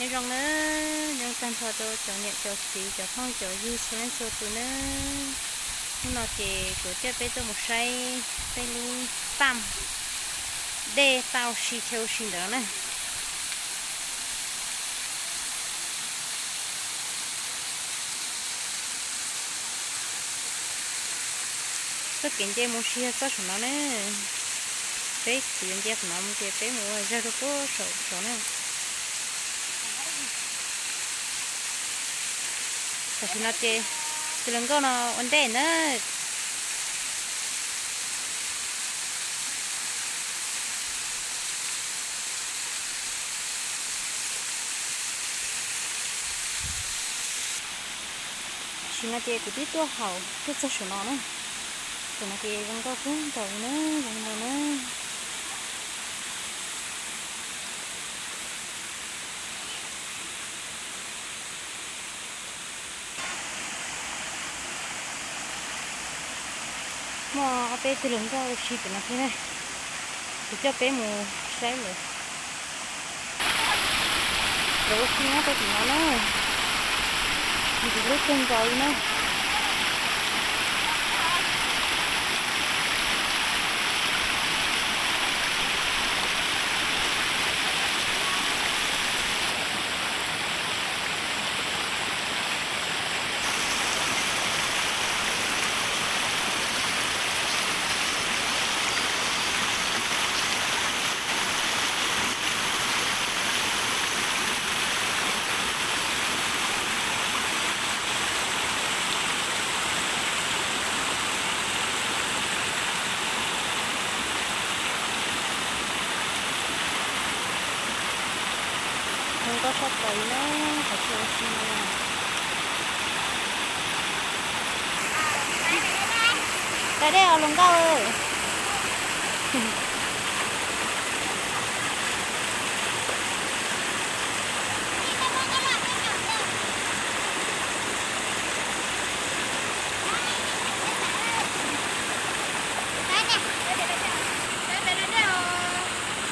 Nyob zoo nawb, nyob zoo tag nrho rau cov niam cov txiv cov phooj cov ywg txhua leej txhua tus nawb. Hnub no ces kuv coj peb tuaj mus saib peb lub paj dej tau si chaw ua si ntawd na. Txoj kev nce mus si yog txoj saum no ne. Peb kuv yuav nce qhov no mus ces peb mus ua zog rau pem saum saud na. Tam sim no ces tus hluas nkauj no ua ntej na. Tam sim no ces kuv twb tuaj hauv tuaj txog saum no na. Saum no ces zoo nkauj kawg nkaus na, zoo no na. Muaj ob peb tug hluas nkauj ua si pem no thiab na. Kuv coj peb mus saib lawv, lawv ua si nyob rau tim no na. Ntxim hlub kawg nkaus li na. Zoo nkauj tshaj plaws li na, qhov chaw ua si no. Da dej os hluas nkauj.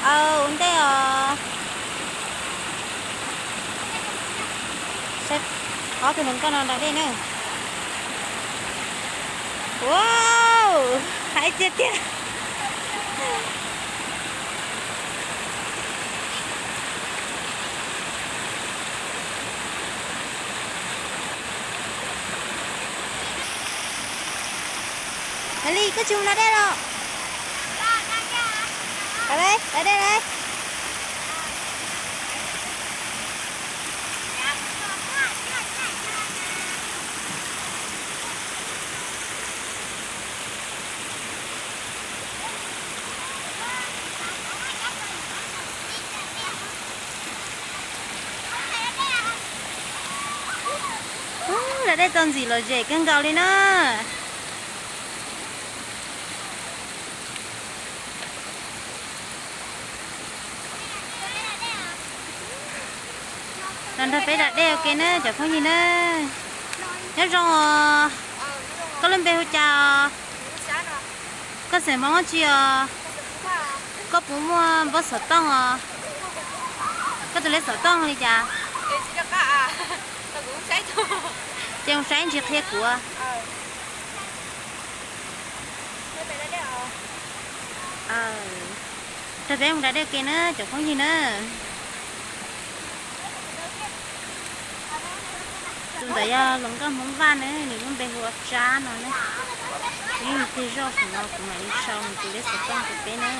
Aw, ua ntej os. Ob tug hluas nkauj no da dej na. Wow, haib tiag tiag. Hais li koj tsis mus da dej los? Da dej, da dej lauj. Ub, da dej tau ntxim lom zem kawg nkaus li na. Los nrog peb da dej ua ke na cov phooj ywg na. Nyob zoo os. Koj lub npe hu cas os? Koj xeem Hmoob tsi os? Koj puas muaj npawb xov tooj os? Koj tus lej xov tooj li cas? Ces mus saib ntsis qhia kuv. Nrog peb mus da dej ua ke na cov phooj ywg na. Tus ntawd yog hluas nkauj Hmoob Vaj na, nws lub npe hu ua Tsab no na. Nws yog tus zaj saum no, kuv mam li sau nws tus lej xov tooj rau peb na.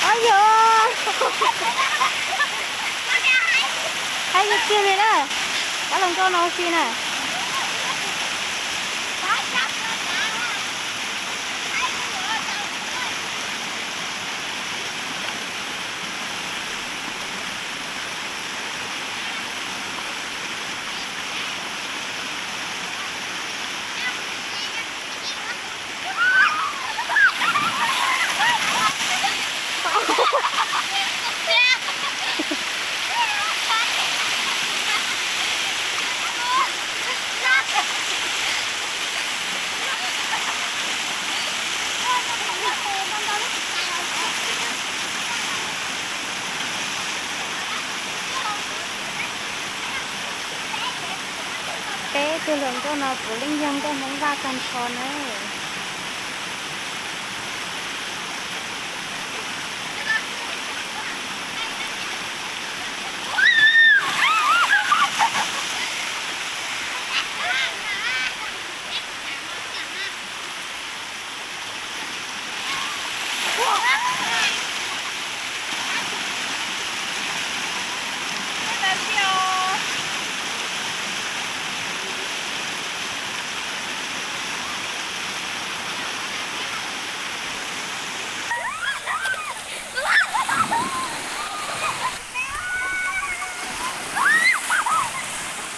Ov yog, haib tiag tiag li na. Pab hluas nkauj no ua si na. Tus hluas nkauj no puav leej yog nkauj Hmoob Vaj tag nrho na.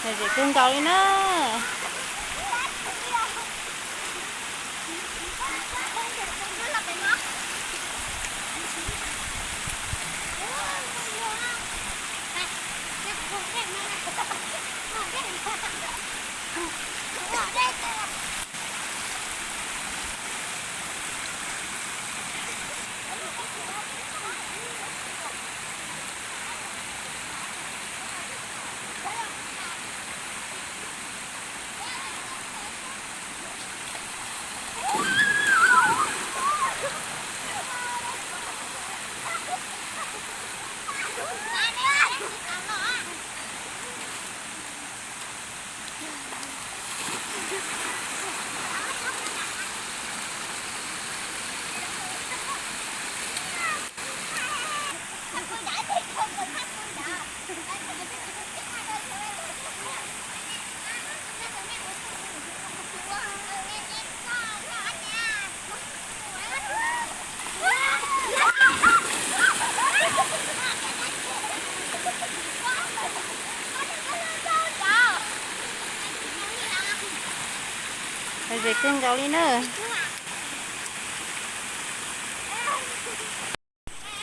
Lom zem kawg nkaus li na. Lom zem kawg nkaus li na.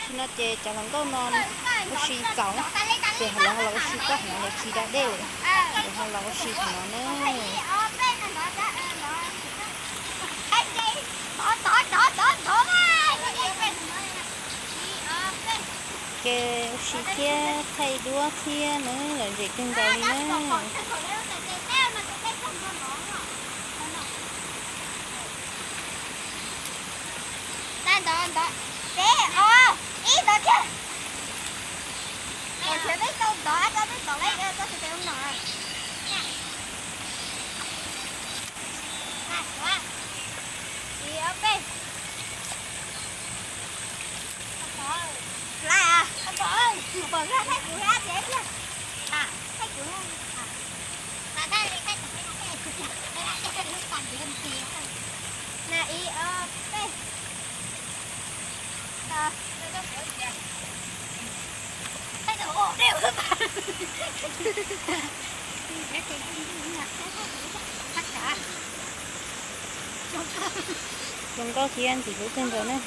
Tam sim no ces cov hluas nkauj no ua si txaus, ces ho los ho los ua si txog hauv no, lawv tsis da dej lawm, ces ho los ua si hauv no na. Ces ua si thiab thaij duab thiab na, lom zem kawg nkaus li na. Ntov, ntov, peb, ob, ib ntov thiab. Ntov thiab peb tau ntov, koj peb ntov lawm, koj tus tes ua nom. Ib, ob, peb. Lais, pom thaij kuv thiab ces thiaj. Thaij kuv. Na ib ob peb. Zoo nkauj thiab ntxim hlub kawg nkaus na.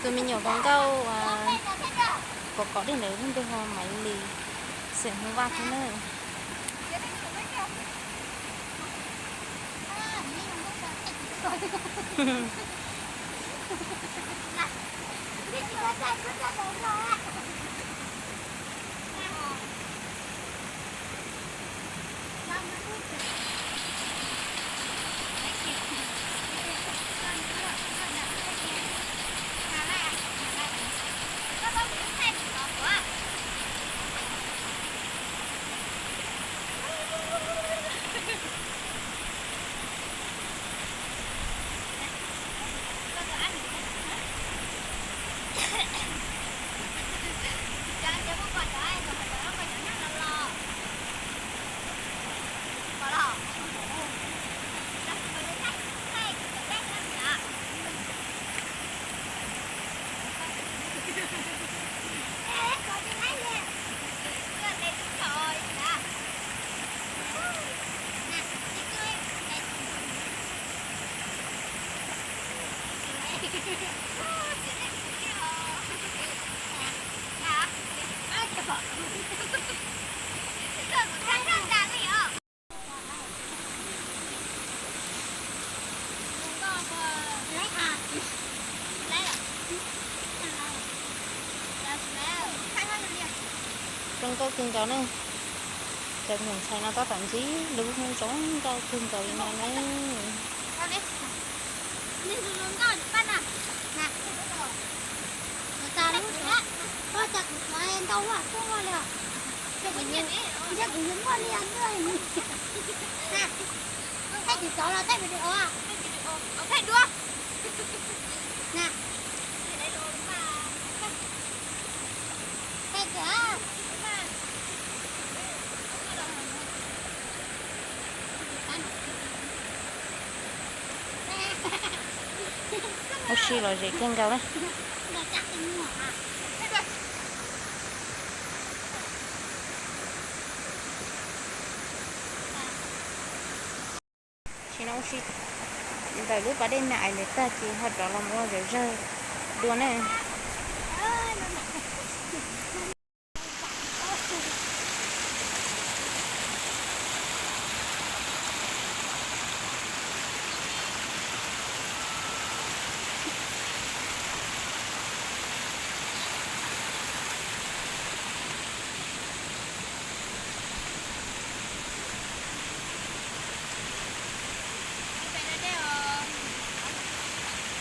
Tus me nyuam hluas nkauj pom kom dej ntawd lub npe hu Maiv Lis, xeem Hmoob Vaj thiab na. Nkauj kawg nkaus ne. Cov me nyuam ntxhais no tab tom ntsib lub hnub zoo nkauj kawg nkaus li no ne. Ua si lom zem kawg nkaus na. Tsis no ua si ntawm lub pas dej me ais ntawd tag ces ho rov los ua zawv zawg dua na.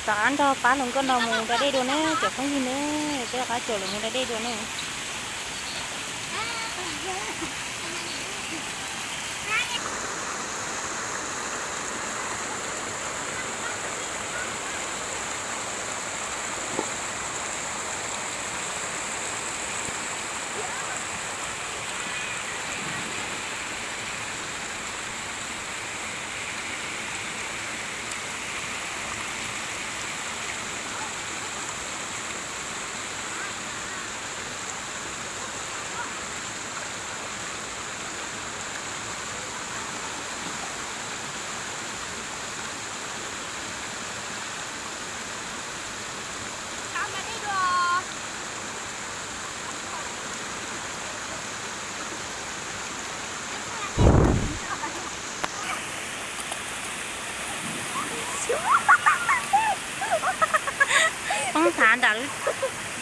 Rov qab nrog pab hluas nkauj no mus da dej dua ne cov phooj ywg ne, peb rov qab caum lawv mus da dej dua ne. Poob thav nram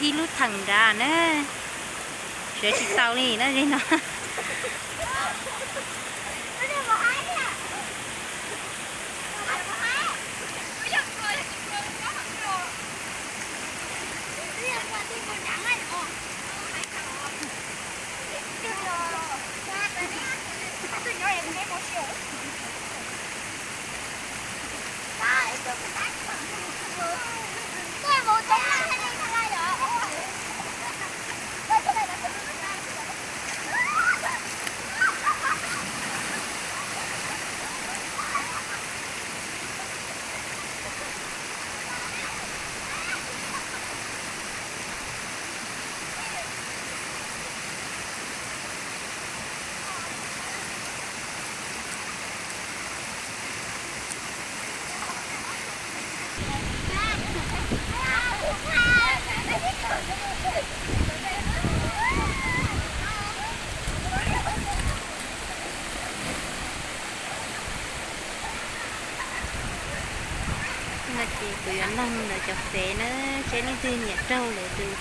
ib lub theem nrad na. Siav tsis tau li na ze no. No ces kuv yuav noog ntawm cov fev na, seb leej twg nyiam raug lawv tus,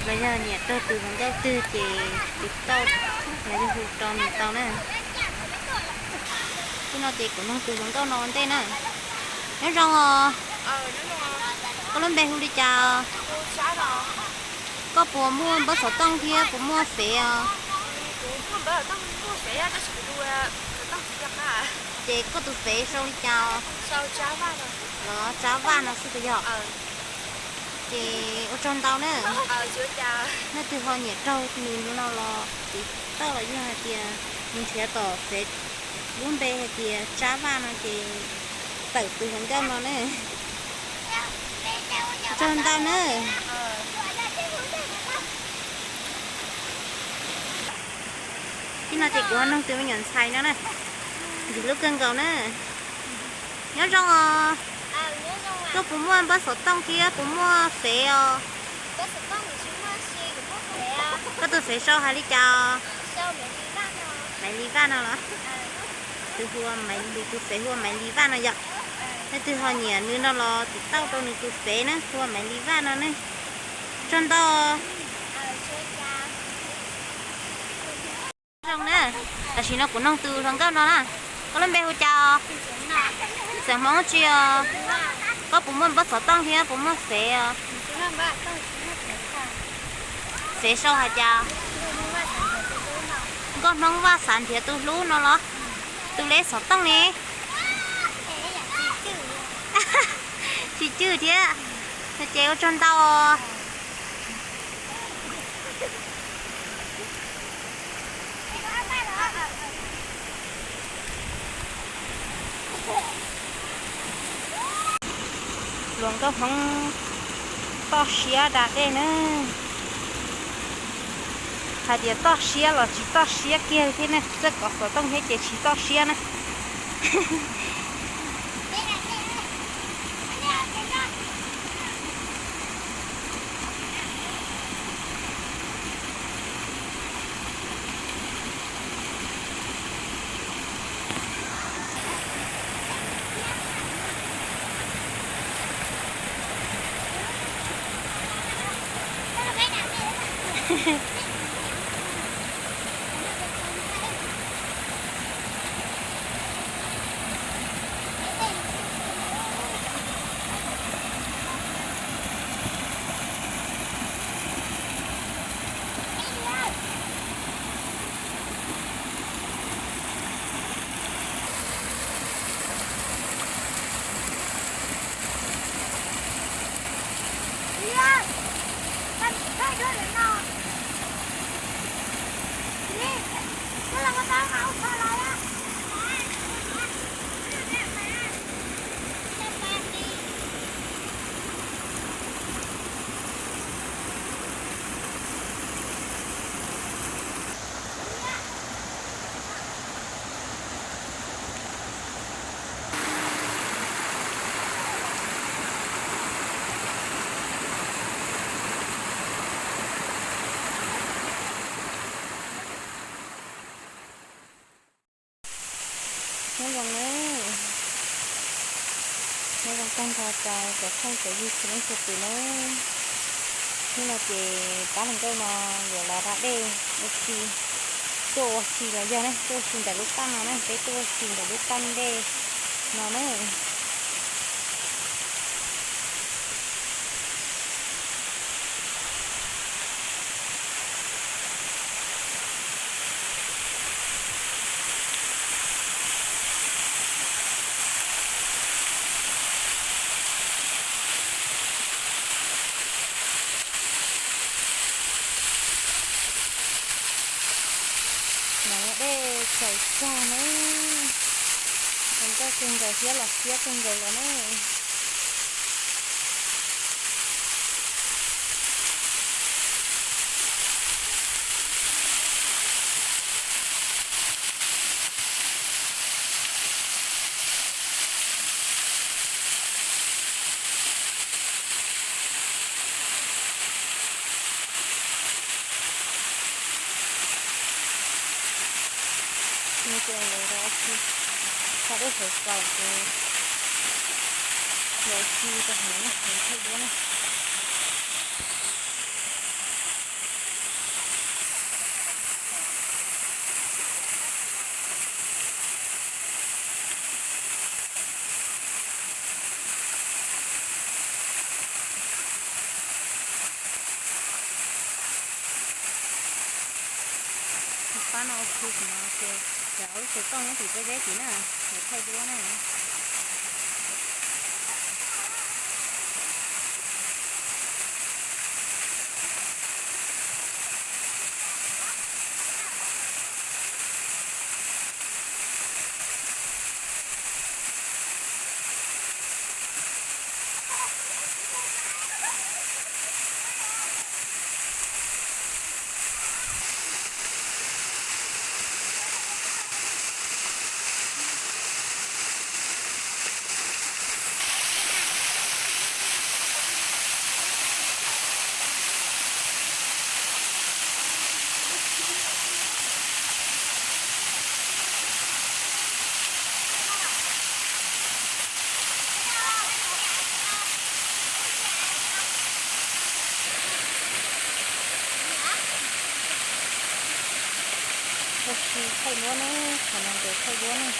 los yog nyiam raug tus hluas nkauj twg ces tiv tauj los yog hu rau nws tau na. Tib no ces kuv noog tus hluas nkauj no ua ntej na. Nyob zoo os. Koj lub npe hu li cas? Koj puas muaj npawb xov tooj thiab puas muaj fev os? Ces koj tus fev sau li cas? Los Tsab Vaj no xwb puas yog? Ces ua tsaug ntau na. Leej twg ho nyiam raug nws no los tiv tauj los yog hais tias nws nrhiav tom fev lub npe hais tias Tsab Vaj no ces tawm tus hluas nkauj no na. Ua tsaug ntau na. Tib no ces kuv ho noog tus me nyuam ntxhais no na, ntxim hlub kawg nkaus na. Nyob zoo os. Koj puas muaj npawb xov tooj thiab puas muaj fev os? Koj tus fev sau hais li cas os? Maiv Lis Vaj no los? Tus hu, tus fev hu ua Maiv Lis Vaj no yom. Leej twg ho nyiam nws no los tiv tauj rau nws tus fev na, hu ua Maiv Lis Vaj no ne. Tsaug ntau. Zoo na, tam sim no kuv noog tus hluas nkauj no na, koj lub npe hu cas os? Xeem Hmoob tsi os? Koj puas muaj npawb xov tooj thiab puas muaj xev os? Xev sau hais cas? Nkauj Hmoob Vaj Xav Nrhiav Tus Hlub no los? Tus lej xov tooj ne? Tsis cwj thiab. Ces ua tsaug ntau. Hluas nkauj Hmoob toj siab da dej na. Hais tias toj siab los tsis toj siab kiag thiab ne, txawj kov xov tooj thiab ces tsis toj siab na. Nyob zoo na, nyob zoo tag nrho rau cov phooj cov ywg txhua leej txhua tus na. Hnub no ces pab hluas nkauj no yuav los da dej ua si, tuaj ua si los yog ne, tuaj ua si ntawm lub taj no na, peb tuaj ua si ntawm lub taj dej no na. Los dej tsaus tsag na, hluas nkauj kawg nkaus thiab los siab kawg nkaus los na. Nws ces lawv rau ua si, tso dej saum kaus ces lawv ua si rau hauv no na, lawv thaij duab na. Tus pab no ua si no ces cov lub xov tooj nyob tim tej zeb tid na, lawv thaij duab na. Tsis thaij duab ne, qhov no ces thaij duab ne.